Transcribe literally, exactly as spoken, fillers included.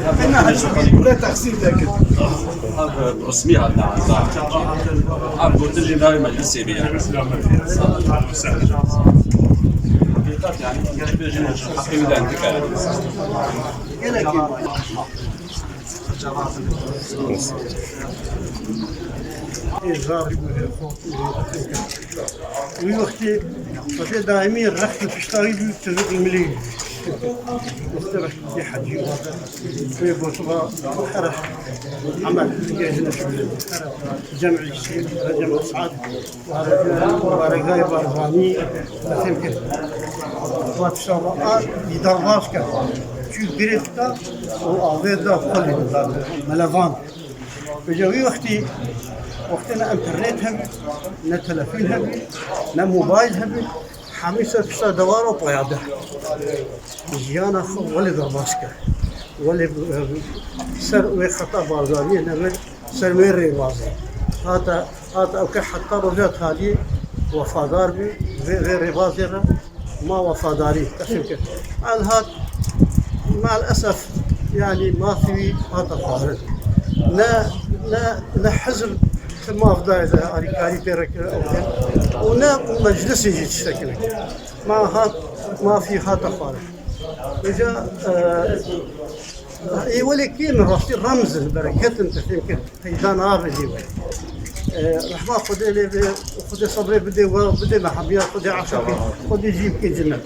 Ev resmî hatine anda. Ev gotin jî navê meclisê bî yani. Heqîqet yani, gelek bêjin heqî wî de entika yani. Gelek Wî wextî Xwedê daîmî rext û pişta wî bû, tu milî. Wextê rext bû hecî wate. Wê gotiba here emel, gejine şibî. Here cem'î şî, here cem'î saet. Baregayê Barzanî, destê kir. Vat şava a dîdar baş kir. Çû girêfta û avê da xwelî da melevan. Vêca wî wextî, wextê ne enternet hebû, ne telefon hebû, ne mobayl hebû, hemî ser pişta dewara paya de. Jiyana xwe welê derbas kir. Welê, e, ser wê xeta Barzaniyê ne ser wê rêbazê. Hata, hata ew ke heta roja taliyê wefadar bû, vê, vê rêbazê re ma wefadarî qesim kir. El hat, mal esef, yani mafî wî hata xwarin. Ne, ne, ne hizb ti maf dayê de alîkarî pê re kir ew kir. Û ne û meclisê jî tiştekî nekir. Ma hat, mafî hata xwarin. Vêca, e, ê welê kê min rastî remz in, bereket in, te fêm kir, peyda nabe jî we. E, rehma Xwedê lê be, Xwedê sebrê bide we, bide me hemiya, Xwedê aşa bike, Xwedê jî bike cennet.